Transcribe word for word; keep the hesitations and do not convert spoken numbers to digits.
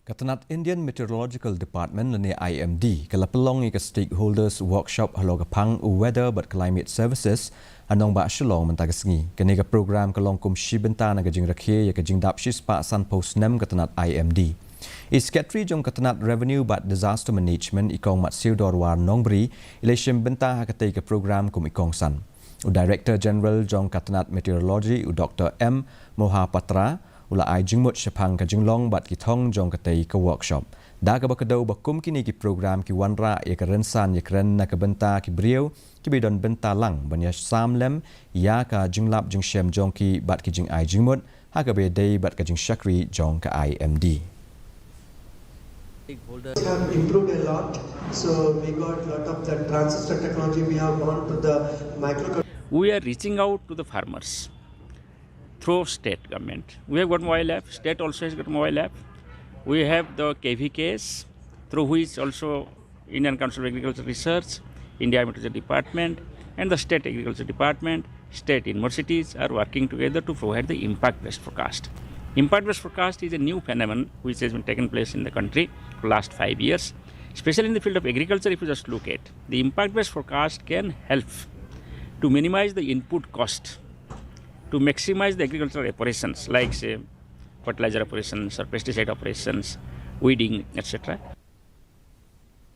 Ka tnat Indian Meteorological Department lane I M D ka la pynlong ïa ka Stakeholders Workshop halor ka phang u Weather bad Climate Services ha nongbah Shillong mynta ka sngi. Kane ka program ka long kum shi bynta na ka jingrakhe ïa ka jingdap shispah sanphew snem ka tnat I M D. I Secretary jong ka tnat Revenue bad Disaster Management, i Kong Matsiewdorwar Nongbri, i la shim bynta ha katei ka program kum i kongsan. U Director General jong ka tnat Meteorology, u Doctor M Mohapatra, u la ai jingmut shaphang ka jinglong bad ki thong jong katei ka workshop. Da kaba kdew ba kum kine ki program ki wanrah ïa ka rynsan ïakren na ka bynta ki briew kiba don bynta lang ban ïasam lem ïa ka jinglap jingshem jong ki bad ki jingai jingmut ha kaba ïadei bad ka jingshakri jong ka I M D. Have improved a lot. So we got lot of the transistor technology. We have gone to the micro. We are reaching out to the farmers through state government. We have got mobile app. State also has got mobile app. We have the K V Ks, through which also Indian Council of Agriculture Research, India Meteorology Department, and the State Agriculture Department, state universities are working together to provide the impact-based forecast. Impact-based forecast is a new phenomenon which has been taken place in the country for last five years, especially in the field of agriculture. If you just look at the impact-based forecast, can help to minimize the input cost, to maximize the agricultural operations like, say, fertilizer operations or pesticide operations, weeding, et cetera.